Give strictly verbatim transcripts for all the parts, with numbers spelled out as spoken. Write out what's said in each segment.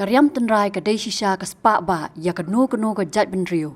Ka riam tynrai ka dei shisha ka spah bah ïa kano kano ka jaitbynriew.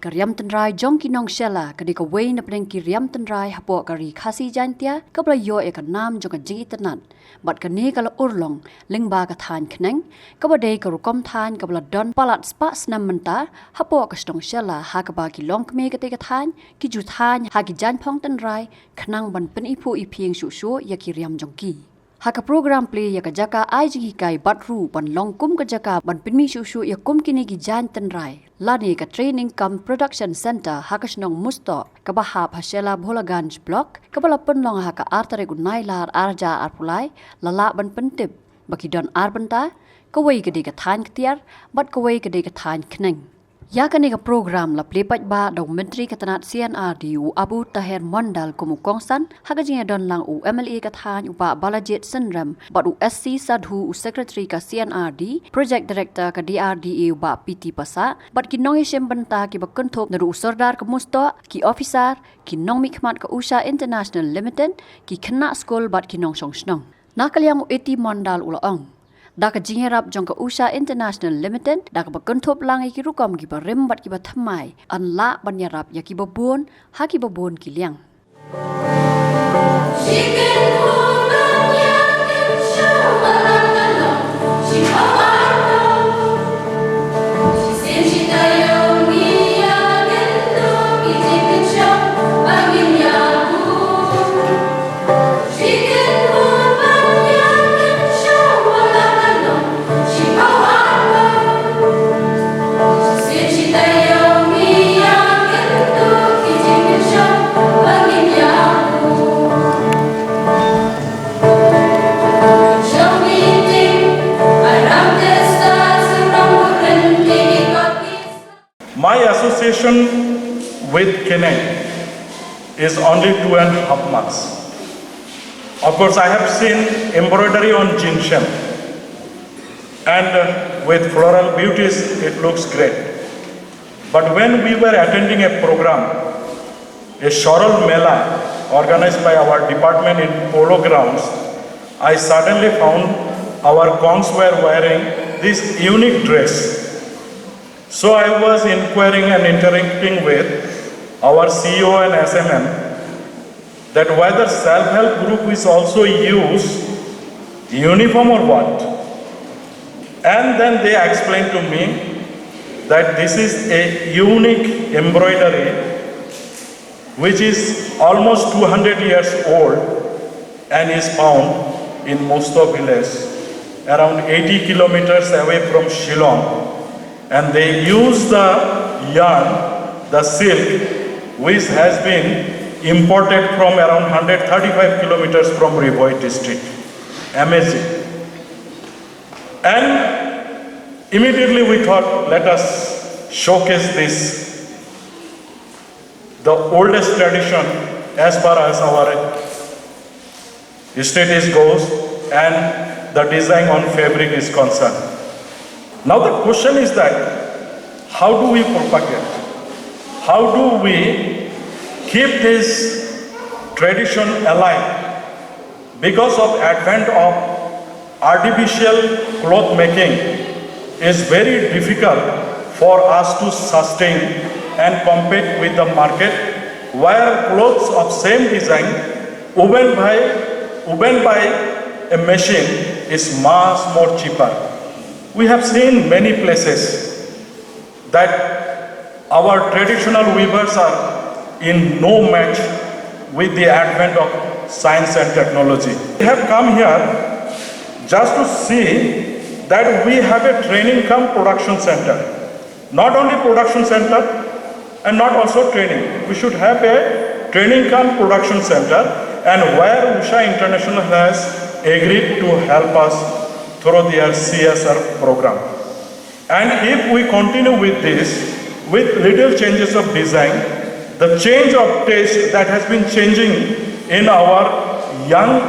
Ka riam tynrai jong ki nong Shella ka dei kawei na pdeng ki riam tynrai hapoh ka Ri Khasi Jaintia kaba la ïoh ïa ka nam jong ka jingitynnad. Bad kane ka la urlong lyngba ka thaiñ khneng, kaba dei ka rukom thaiñ kaba la don palat spah snem mynta hapoh ka shnong Shella, ha kaba ki longkmie katei ka thaiñ ki ju thaiñ ha ki jaiñphong tynrai khnang ban pyniphuh iphieng shuh shuh ïa ki riam jong ki. Ha ka program plie ïa ka jaka ai jinghikai bad ruh ban long kum ka jaka ban pynmih shuh shuh ïa kum kine ki jaiñ tynrai lane ka Training cum Production Center ha ka shnong Mustoh kaba hap ha Shella Bholaganj Block, kaba la pynlong ha ka ar tarik u Nailar ar hajar arphew lai, la lah ban pyntip ba ki don ar bynta, kawei ka dei ka thaiñ kthiar bad kawei ka dei ka thaiñ khneng. Ïa kane ka program la plie paidbah da u Myntri ka tnat C and R D, u Abu Taher Mondal, kum u kongsan, ha ka jingïadon lang u M L A ka thaiñ u Bah Balajied Synrem bad u S C Sadhu, u Secretary ka C and R D, Project Director ka D R D A u Bah P T Passah, bad ki nongïashim bynta kiba kynthup naduh u Sordar ka Mustoh, ki officer, ki nongmihkhmat ka Usha International Limited, ki khynnah skul bad ki nongshong shnong. Na ka liang u A T Mondal u la ong, da ka jingïarap jong ka Usha International Limited, da kaba kynthup lang ïa ki rukom kiba rim bad kiba thymmai, yn lah ban ïarap ïa kiba bun ha kiba bun ki liang. My association with Kineng is only two and a half months. Of course, I have seen embroidery on Jinshem, and uh, with floral beauties, it looks great. But when we were attending a program, a Shoral Mela organized by our department in Polo Grounds, I suddenly found our Kongs were wearing this unique dress. So I was inquiring and interacting with our C E O and S M M that whether self-help group is also use uniform or what. And then they explained to me that this is a unique embroidery which is almost two hundred years old and is found in Mustoh village, around eighty kilometers away from Shillong. And they use the yarn, the silk, which has been imported from around one hundred thirty-five kilometers from Ri Bhoi district. Amazing. And immediately we thought, let us showcase this, the oldest tradition as far as our state is goes and the design on fabric is concerned. Now the question is that how do we propagate? How do we keep this tradition alive? Because of advent of artificial cloth making, is very difficult for us to sustain and compete with the market where clothes of same design woven by, woven by a machine is much more cheaper. We have seen many places that our traditional weavers are in no match with the advent of science and technology. We have come here just to see that we have a training cum production center. Not only production center and not also training. We should have a training cum production center, and where Usha International has agreed to help us through their C S R program. And if we continue with this, with little changes of design, the change of taste that has been changing in our young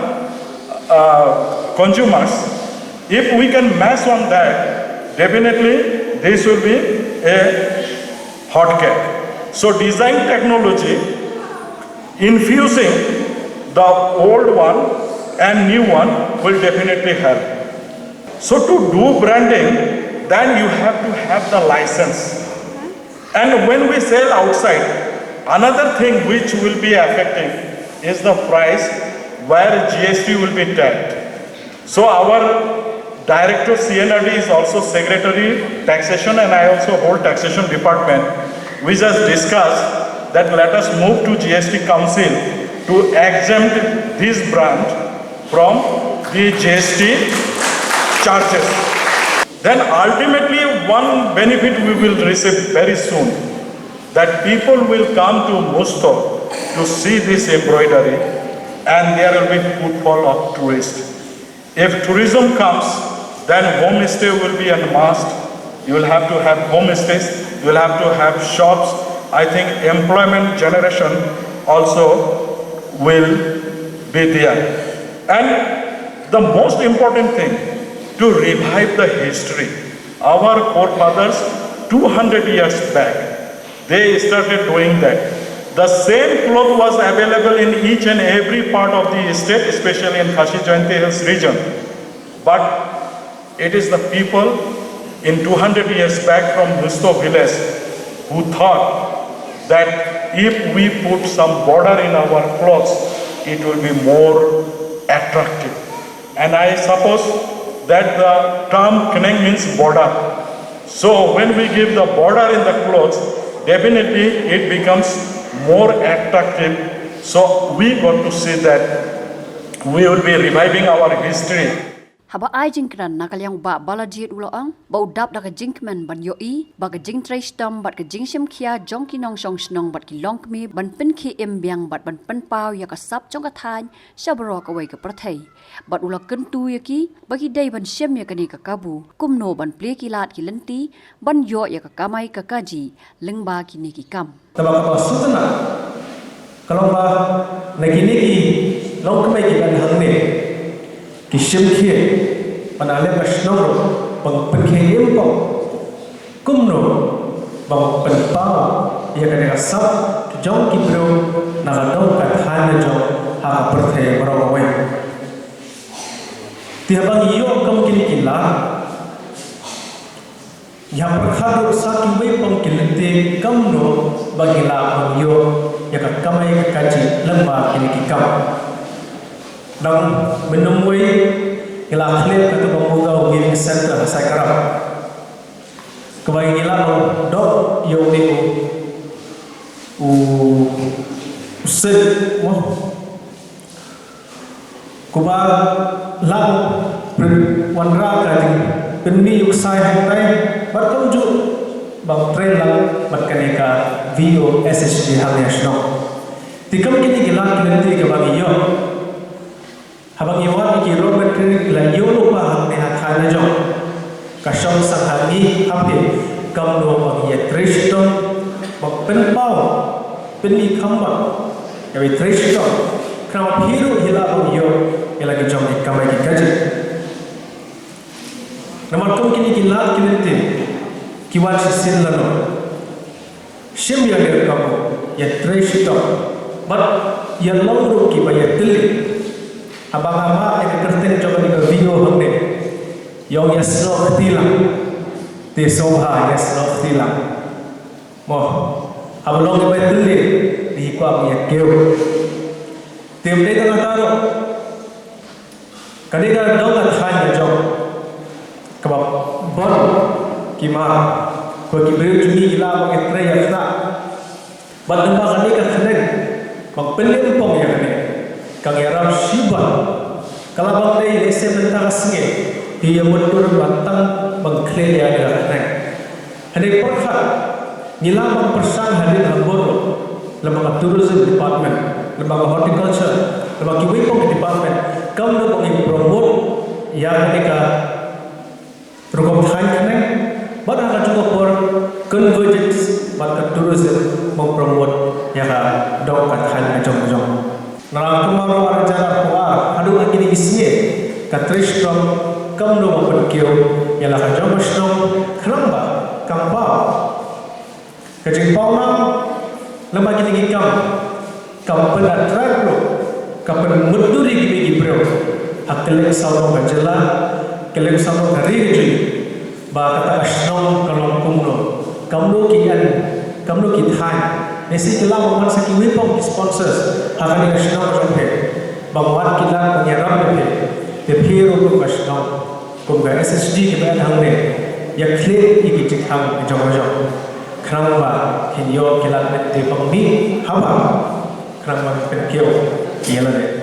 uh, consumers, if we can match on that, definitely this will be a hot cake. So design technology, infusing the old one and new one will definitely help. So to do branding, then you have to have the license. And when we sell outside, another thing which will be affecting is the price where G S T will be tagged. So our director C N R D is also secretary taxation, and I also hold taxation department. We just discussed that let us move to G S T council to exempt this brand from the G S T charges. Then ultimately one benefit we will receive very soon, that people will come to Musto to see this embroidery, and there will be footfall of tourists. If tourism comes, then homestay will be a must. You will have to have homestays, you will have to have shops. I think employment generation also will be there. And the most important thing, to revive the history. Our forefathers, two hundred years back, they started doing that. The same cloth was available in each and every part of the state, especially in Khasi Jaintia Hills region. But it is the people in two hundred years back from Musto village who thought that if we put some border in our clothes, it will be more attractive. And I suppose that the term kneng means border. So when we give the border in the clothes, definitely it becomes more attractive. So we got to see that we will be reviving our history. Haba ai jingkren na ka liang u Bah Balajied u la ong ba u dap da ka jingkmen ban ïohi ba ka jingtrei shitom bad ka jingshim khia jong ki nongshong shnong bad ki longkmie ban pynkhie im biang bad ban pynpaw ïa ka sap jong ka thaiñ sha baroh kawei ka pyrthei. Bad u la kyntu ïa ki ba ki dei ban shim ïa kane ka kabu kumno ban plie ki lad ki lynti ban ïoh ïa ka kamai ka kaji lyngba kine ki kam. Te ba kaba sutna ka long ba na kine ki longkmie kiba don hangne ki shim khia ban ïaleh ka shnong ruh ban pynkhie im pop kumno ban pynpaw ïa kane ka sap jong ki briew na ka dong ka thaiñ jong ha ka pyrthei baroh kawei. Te haba ngi ïoh kum kine ki lad, ngi hap pyrkhat ruh sa kiwei pang ki lynti kumno ba ngi lah ban ïoh ïa ka kamai ka kaji lyngba kine ki kam. Dang mynta wei ngi la khlem katu ba Mugaw Weaving Center ha Saikrap. Kaba ngi la dok ïa une u, u, u seit mo. Kuba la pyn-, wanrah ka jingpynmih ïa u ksai hangtai bad kumjuh ban trei lang bad kane ka V O S H G hangne ha shnong. Te kum kine ki lad ki lynti kaba ngi ïoh. Haba ngi wad ïa ki raw material ki la ïoh lypa hangne ha thaiñ la jong. Ka shong sah ha ngi ha phi kumno ba ngi ïa trei shitom ba pynpaw pynmih kham bha ïa ba trei shitom. Khnang ba phi ruh phi lah ban ïoh ïa la ki jong ki kamai ki kaji. Namar kum kine ki lad ki lynti ki wan shisien lano. Shim ïa ka kabu, ïa trei shitom bad ïa long ruh kiba ïa tylli. Haba nga mad ïa ka kyrteng jong kane ka video hangne, ïa ong ïa snoh kti lang. Te sngewbha ïa snoh kti lang. Mo, haba long kiba ïa tylli, te hi kwah ïa kiew. Te ym dei tang kata ruh. Kane ka dong ka thaiñ ka jong kaba bun ki mar, ko ki briew jong ngi ki lah ban ïa trei ïa khnang. Bad lyngba kane ka khneng ba pynlong pong ïa kane ka ngi ïarap shibun. Ka lah ban dei lehse mynta ka sngi ki ïa mutdur ba tang ban khleh ïa ka khneng. Hynrei pyrkhat ngi lah ban pyrshang hadien habud ruh lyngba ka tourism department, lyngba ka horticulture, lyngba kiwei pang ki department, kumno ban ngi promote ïa kane ka rukom thaiñ khneng bad ha kajuh ka por convergence bad ka tourism ban promote ïa ka dong ka thaiñ ka jong ka jong. Nga la kumno ruh ar hajar arphew ar haduh ha kine ki sngi ka trei shitom kumno ban pynkiew ïa la ka jong ka shnong khnang ba kam paw. Ka jingpaw lang lyngba kine ki kam ka pynattract ruh ka pynmutdur ïa kine ki briew ha kylleng sawdong ka jylla, kylleng sawdong ka ri ka jylla. ba kata ka shnong ka long kumno, kumno ki an, kumno ki thaiñ, ne shi ki lah ban wan sa kiwei pang ki sponsors ha kane ka shnong ka jong phi, ban wan ki lad ban ïarap ïa phi, te phi ruh kum ka shnong, kum ka S H G kiba wan hangne, ïa khlieh ïa ki jingkhang ki jong ka jong, khnang ba kin ïoh ki lad ban te pang mih haba, khnang ba kin pynkiew ïa lade.